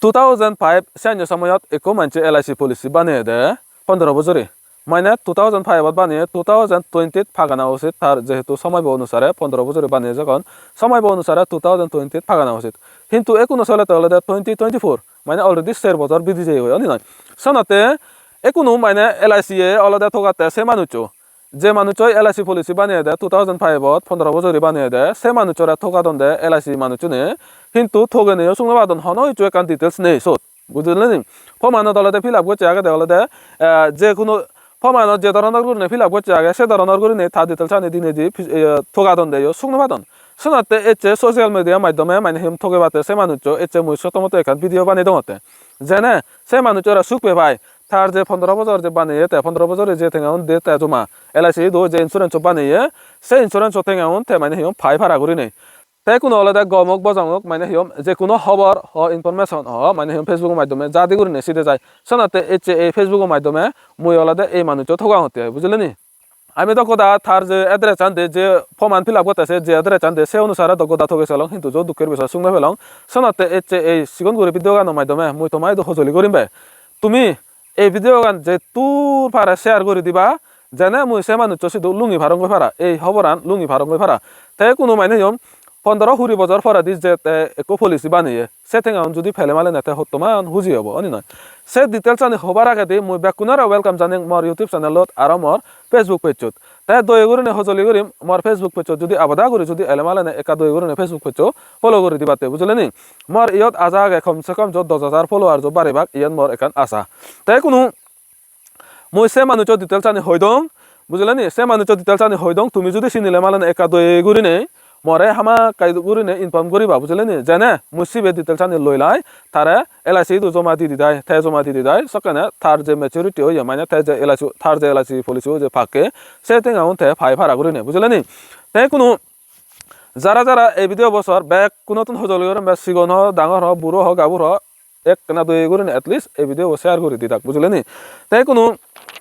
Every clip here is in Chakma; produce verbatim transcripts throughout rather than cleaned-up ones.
Two thousand five siyanyo somoyot ekko manche L I C policy baneyede pondro bojori. Mane two thousand five ot baneye, two thousand twenty-t pagana usit, tar jehetu somoy bo onusare pondro bojori baneye, jogon somoy bo onusare two thousand twenty-t pagana usit. Hintu ekkuno solette olode twenty twenty-four, mane already ser bojor bidi jeyegoi, oni noi? Senotte ekkuno mane L I C ye olode togatte se manuccho. Je manuccho L I C policy baneyede two thousand five ot, pondro bojori baneyede, se manucchore togadonde L I C manucchune, hintu togeneyo sugno padon, hono hissu ekkan details nei sot. Bujileni? Form-anot olode fill up gocche agede olode, eh, je hono form-anot je dhoronor gurinei fill up gocche age, se dhoronor gurinei ta details-ani dinei di, eh, togadondeyo sugno padon. Senotte ecche social media maddhome mane hi hom togebatte se manuccho ecche mui sotto motto ekkan video banei dongotte. Jene se manucchore suk pe pai, tar je pondro bojor je baneye, te pondro bojore je tengaun de te joma, L I C idu je insurance-o baneye, se insurance-o tengaun te mane hi hom pai para gurinei. Te ekkuno olode gom ok bojong ok, mane hi hom, je kuno hobor ho, information ho, mane hi hom, Facebook-o maddhome jadi gurinei side jai. Senotte ecche ei Facebook-o maddhome mui olode ei manuccho togangotte ai, bujileni? Ami do goda tar je address-an de, je form-an fill up gotte se je address-an de, se onusare do goda toge selong, hintu jo dukher bisoy sugno pelong. Senotte ecche ei sigon guri video-gano maddhome mui toma idu hojoli gorim be. Tumi ei video-gan jettur pare share guri diba, jene mui se manuccho sidu lungi parongoi para, ei hoboran lungi parongoi para. Te kuno mane hi hom pondro kuri bojor poredi je te ekko policy baneye, se tengaun judi pele malene te hottoman huji obo, oni noi? Se details-ani hobar agedi mui bekkunore welcome janeng mor YouTube channel-ot aro mor Facebook page-ot. Te doye gurinei hojoli gurim mor Facebook page-ot judi abada guri judi ele malene ekka doye gurinei Facebook page-o follow guri dibatte, bujileni? Mor iyot aja age kom se kom jo dos hajar follower jo baribak, iyen mor ekkan aja. Te kuno mui se manuccho details-ani hoi dong, bujileni? Se manuccho details-ani hoi dong, tumi judi sinile malene ekka doye gurinei more hamakkai gurinei inform guriba, bujileni? Jene mui sibe details-ani loi lai, tare L I C idu joma di di dai, te joma di di dai, sokkene tar je maturity oye, mane te je L I C, tar je L I C policy oye pakke, se tengaun te pai para gurinei, bujileni? Te kuno jara jara ei video bo sor, bekkunottun hojoli gorim be, sigon ho, dangor ho, buro ho, gabur ho, ekkena doye gurinei at least ei video bo share guri didak, bujileni? Te kuno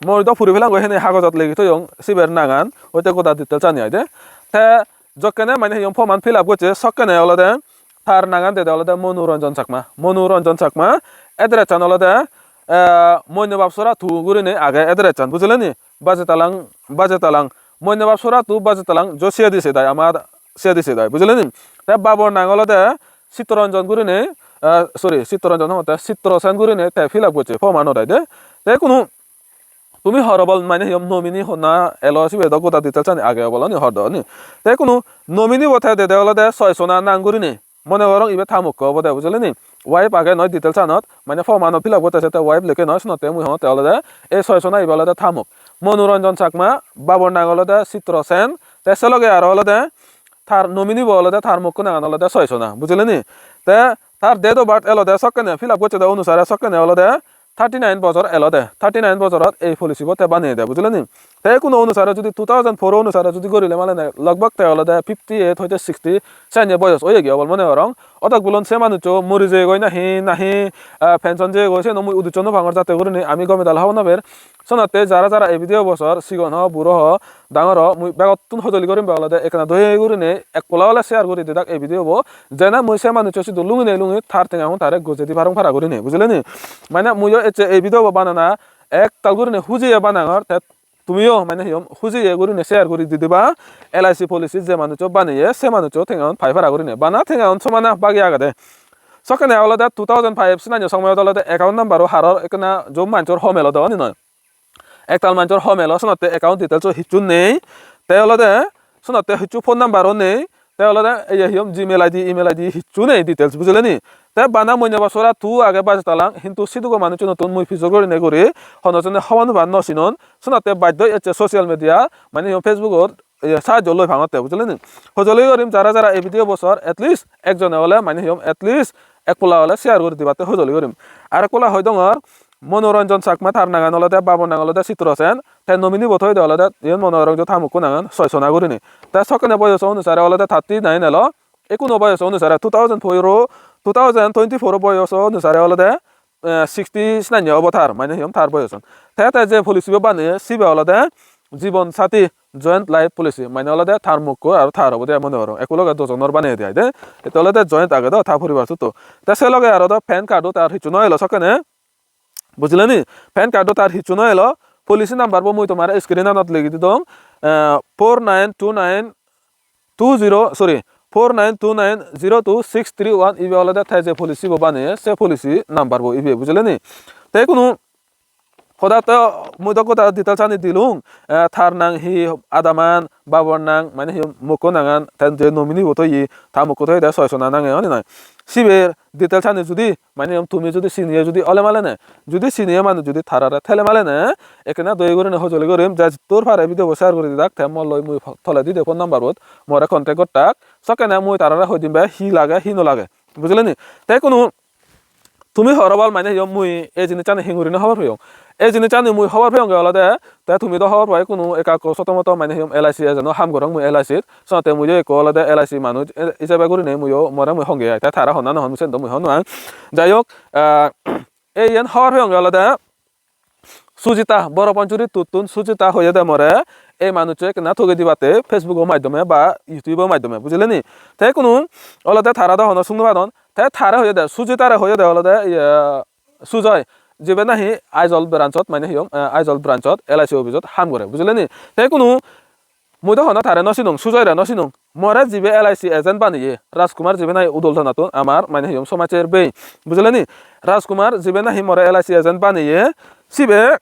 mui do puri pelangoi, hene hagojot legi toyong siber nangan, oite goda details-ani ai de. Te jokkene mane hi hom form-an fill up gocche, sokkene olode tar nangan dede olode Monu Ranjan Chakma. Monu Ranjan Chakma, address-an olode, eh, Moinobab Sora two gurinei age address-an, bujileni? Bajetalang, Bajetalang, Moinobab Sora two, Bajetalang, jo siyedi sedai, ama siyedi sedai, bujileni? Te babor nang olode Chittaranjan gurinei, eh, sorry, Chittaranjan hongotte, Chittra Sen gurinei te fill up gocche form-anot ai de. Te kuno tumi hor obol, mane hi hom, nominee honna elo, sibe do goda details-ani age oboloni hor do ni. Te kuno nominee bo te dede olode Soisona nang gurinei. Mone gorong ibe ta mokko obode, bujileni? Wife age noi details-anot, mane form-anot fill up gotte se te wife lekke noi, senotte mui hongotte olode ei Soisona ibe olode ta mok. Monu Ranjan Chakma, babor nang olode Chittra Sen, te se loge aro olode tar nominee bo olode, tar mokko nangan olode Soisona, bujileni? Te tar date of birth elode sokkene, fill up gocchede onusare sokkene olode thirty nine bojor elode, thirty nine bojorot ei policy bo te baneyede, bujileni? Te kuno onusare judi two thousand four onusare judi gorile malene logbag te olode fifty eight hoite sixty sanye boyos oyegi obol mone gorong. Odok bulon se manuccho mori jeyegoi nahi, nahi, eh, pension jeyegoi, siyeno mui udisso no pangor, jatte gurinei ami gome dale hobor no per. Senotte jara jara ei video bo sor, sigon ho, buro ho, dangor ho, mui begottun hojoli gorim be olode ekkena doye gurinei ek polla ole share guri didak ei video bo. Jene mui se manuccho sidu lunginei lungi tar tengaun tare gojei di parong para gurinei, bujileni? Mane muiyo ecche ei video bo banana ektal gurinei hujiye banangor, te tumiyo mane hi hom hujiye gurinei share guri di diba. L I C policy je manuccho baneye se manuccho tengaun pai para gurinei, bana tengaun somana bagi agede. Sokkene olode two thousand five sinanyo somoyot olode account number-o haror ekkena jo manjor hom elode, oni noi? Ektal manjor hom elo, senotte account details-o hissu nei. Te olode senotte hissu phone number-o nei. Te olode ye hi hom, Gmail I D, email I D hissu nei details, bujileni? Te bana Moinobab Sora two age Bajetalang, hintu sidugo manucchunottun mui pijor gurinei guri hono jone hobor no pan, no sinon. Senotte baddhoi ecche social media, mane hi hom, Facebook-ot, ye, sahajjo loi pangotte, bujileni? Hojoli gorim jara jara ei video bo sor, at least ekjone ole, mane hi hom, at least ek polla ole share guri dibatte hojoli gorim. Ar ek polla hoi dongor, Monu Ranjan Chakma, tar nangan olode, babor nang olode Chittra Sen, te nominee bo thoide olode, iyen mone gorong je ta mokko nangan Soisona gurinei. Te sokkene boyoso onusare olode thirty nine elo, ekkuno boyoso onusare two thousand four o, two thousand twenty-four o boyoso onusare olode, eh, sixty sinanye obo tar, mane hi hom, tar boyoson. Te, te je policy bo baneye sibe olode Jibon Sati, joint life policy, mane olode tar mokko aro tar obode mone gorong, ekku loge dujonor baneye de ai de. Ete olode joint age do ta poribar sutto. Te se loge aro do PAN card-o tar hissu no elo sokkene. Bujile ni? PAN card-o tar hissu no elo. Policy number bo mui tomare screen-anot ligi didong. Eh, four nine two nine two zero, sorry, four nine two nine zero two six three one, ibe olode te je policy bo baneye, se policy number bo ibe, bujile ni? Te ikkunu hoda to mui do goda details ani dilung, eh, tar nang hi, adaman, babor nang, mane hi mokko nangan, te je nominee bo toye, ta mokko toye de Soisona nange, oni noi? Sibe details ani judi mane hiyom tumi judi siniye judi ole male ne, judi siniye manuj judi tarare thele male ne, ekkena doye gurinei hojoli gurim, je jittur pare video bo share guri didak, te mo loi mui pho-, toledi de phone number bot more contact gottak, sokkene mui tarare hoi dim be hi lage, hi no lage, bujile ni? Te ikkunu tumi horobal mane hiyom mui ei jinissani hi gurinei hobor peyong. Ei jinissani mui hobor peyonge olode, te tumi do hobor pai ikkunu ekka ekko soto moto mane hiyom L I C agent-o ham gorong mui L I C-t. Sonotte mui ekko olode L I C manuj e-, ijebe gurinei muiyo more mui honge ai. Te tara honna no hon sen do mui hon no pang. Jai hok, ah, ei iyen hobor peyonge olode Sujita, Boro Panchuri tuttun Sujita hoyede more, ei manuccho ekkena togei dibatte Facebook-o maddhome ba YouTube-o maddhome, bujile ni? Te ikkunu olode tara do hono sung no padon, te tare hoyede, Sujitare hoyede olode, iye, Sujoy, jibe nahi Aizawl branch-ot, mane hiyom, eh, Aizawl branch-ot L I C office-ot ham gore, bujile ni? Te ikkunu mui do hono tare no sinong, Sujoyre no sinong. More jibe L I C agent baneye, Rajkumar jibe nahi Udol Thanattun amar mane hiyom somajjer bhei, bujile ni? Rajkumar jibe nahi more L I C agent baneye, sibe,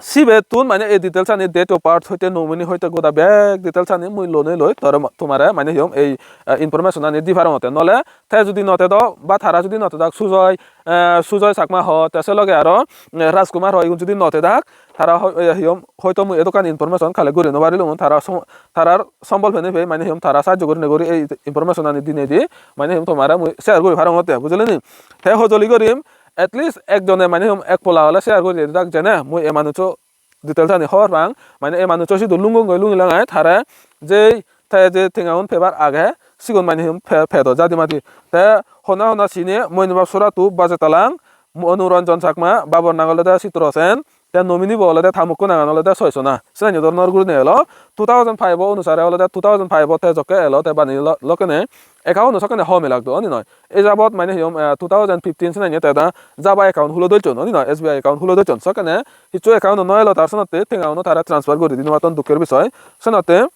sibettun mane ei details ani, date of birth hoite, nominee hoite, goda bek details ani mui lonei loi tore mo-, tomare mane hiyom ei, eh, information ani di parongotte. Nole te judi no tedo ba tara judi no tedak, Sujoy, eh, Sujoy Chakma ho, te se loge aro, eh, Rajkumar ho, igun judi no tedak, tara hoi-, eh, hiyom hoito mui edokkan information collect guri no parilung, tara som-, tarar sombol penei pei mane hiyom tara sajjo gurinei guri ei information ani dinei di mane hiyom tomare mui share guri parongotte, bujile ni? Te hojoli gurim, at least ekjone mane hiyom ek pola ole share guri didak, jene mui ei manuccho details ani hobor pang, mane ei manuccho sidu lungong goi lungi langai, tare jei te je tengaun pebar age, sigun mane hiyom pe-, pedo jadi madi. Te honna honna sine, Moinobab Sorattu Bajetalang, Monu Ranjan Chakma, babor nang olode Chitro Sen, te nominee bo olode ta mokko nangan olode Soisona. Senanye dhoronor gurinei elo. Two thousand five o onusare olode two thousand five o te jokke elo, te bani lo-, lokkene account-o sokkene hom elak do, oni noi? E jabot mane hiyom, eh, two thousand fifteen senanye te da Java account hulo docchon, oni noi? S B I account hulo docchon. Sokkene hissu account-o no elo tar, senotte tenga-uno tara transfer guri di no patton, dukker bisoy. Senotte,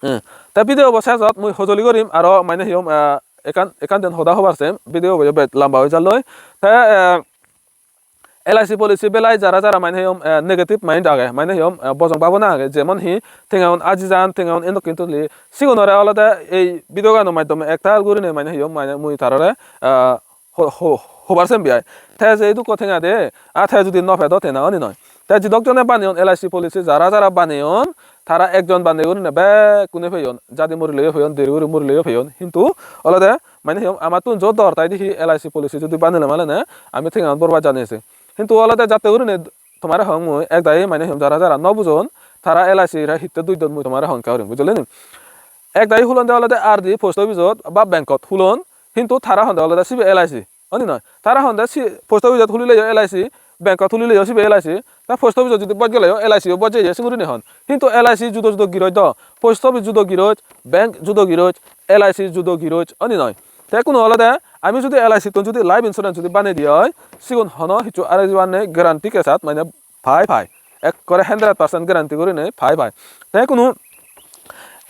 eh, te video bo sejot mui hojoli gorim, aro mane hiyom, eh, ekkan, ekkan den hoda hobar sem, video bo yo bej lamba oi jalloi. Te, eh, L I C policy belai jara jara mane hiyom, eh, negative mind age, mane hiyom, eh, bojong babona age, jemon hi tengaun aji jan, tengaun endokken tuli, sigunore olode ei video gano maddhome ektal gurinei mane hiyom, mane mui tarare, eh, ho-, ho-, hobar sem biai. Te je idukko tenga de, a te judi no pedo, tena oni noi. Te jidok jone baneyon L I C policy, jara jara baneyon, tara ekjon bane gurinei bekkune peyon, jadi morileyo peyon, deri guri morileyo peyon. Hintu olode mane hiyom amattun jo dor, taide hi L I C policy judi banele malene ami tengaun borbat jani ase. Hintu olode jatte gurinei tomare hong mui, ek dagi mane hiyom jara jara no bujon, tara L I C re hitte duj don mui tomare hong ekka gurim, bujile ni? Ek dagi hulonde olode R D post office-ot ba bank-ot hulon, hintu tara honde olode sibe L I C, oni noi? Tara honde si post office-ot hulileyo L I C, bank-ot hulileyo sibe L I C, ta post office-ot judi boj geleyo L I C-o boj jeye, singurine hon. Hintu L I C judo judo giroj do, post office judo giroj, bank judo giroj, L I C judo giroj, oni noi? Te ikkunu olode ami judi L I C-tun judi life insurance judi banei di oi, sigun hono hissu are jibanne guarantee case-at mane pai pai. Ekkore hundred percent guarantee gurinei pai pai. Te ikkunu,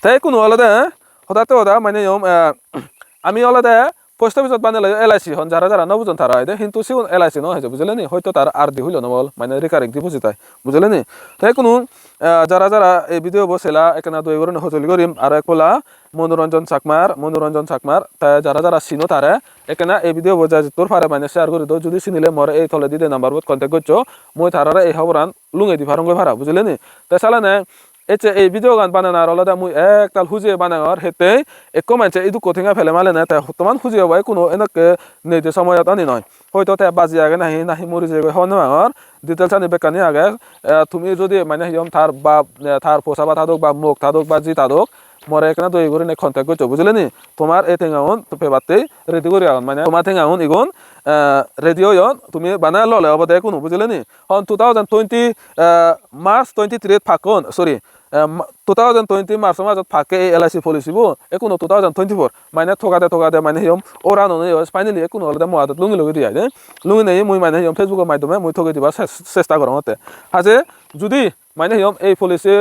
te ikkunu olode hodatte hoda mane hiyom, eh, ami olode post office-ot banele L I C hon, jara jara no bujon tara hoide, hintu sigun L I C no hoide, bujile ni? Hoito tar R D hulon obol, mane recurring deposit ai, bujile ni? Te ikkunu, eh, jara jara ei video bo sela ekkena doi gurinei hojoli gorim, aro ek pola Monoranjan Chakmar, Monoranjan Chakmar, te jara jara sino tare, ekkena ei video bo ja jittur pare mane share guri do, judi sinile more ei toledi de number bot contact goccho, mui tarare ei hoboran lungei di parongoi para, bujile ni? Te salene ecche ei video gan bananar olode mui ektal hujiye banangor, hittei ekko manche idukko tenga pele malene te hottoman huji obo, ekkuno enokke nei de somoyot, oni noi? Hoito te baji age nahi, nahi mori jeyegoi hobor no pangor. Details ani bekkani age. Eh, tumi judi mane hiyom tar bap, eh, tar posa ba thadok ba mok thadok ba ji thadok, more ekkena doi gurinei contact goccho, bujile ni? Tomar ei tengaun pebatte ready guri agon, mane toma tengaun igun, eh, ready oyon, tumi bana lole obode ikkunu, bujile ni? Hon two thousand twenty, eh, March twenty-three pakkon, sorry, em, two thousand twenty March majot pakke ei L I C policy bo, ekkuno two thousand twenty-four, mane togade togade mane hi hom oran ono yo, finally ekkuno olode mo adot lungi logi di ai de. Lungi nei mui mane hi hom Facebook-or maddhome mui toge dibar ses-, sesta gorongotte. Haje judi mane hi hom ei policy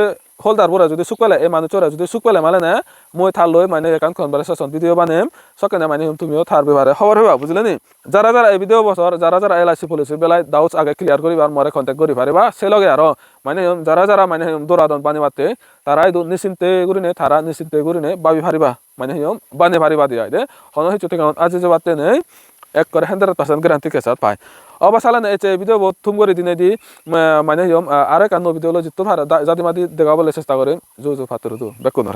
holder bore judi suk pele, ei manuchore judi suk pele male ne, mui tar loi mane ekkan conversation video banem, sokkene mane hi hom tumiyo tar bepare hobor peba, bujile ni? Jara jara ei video bo sor, jara jara L I C policy belai doubts age clear guribar more contact guri pariba. Se loge aro mane hi hom jara jara mane hi hom doradon banebatte, tara idu nisinte gurine, tara nisinte gurine babi pariba, mane hi hom bane pariba de ai de. Hono hissu tengaun aji jebatte nei, ekkore hundred percent guarantee case-ot pai. Obo sale ne ecche ei video bo thum guri dinei di, ma-, mane hi hom, ah, aro ekkan nuo video loi jitto pare da-, jadi madi dega obole chesta gorim. Ju ju pattur du bekkunore.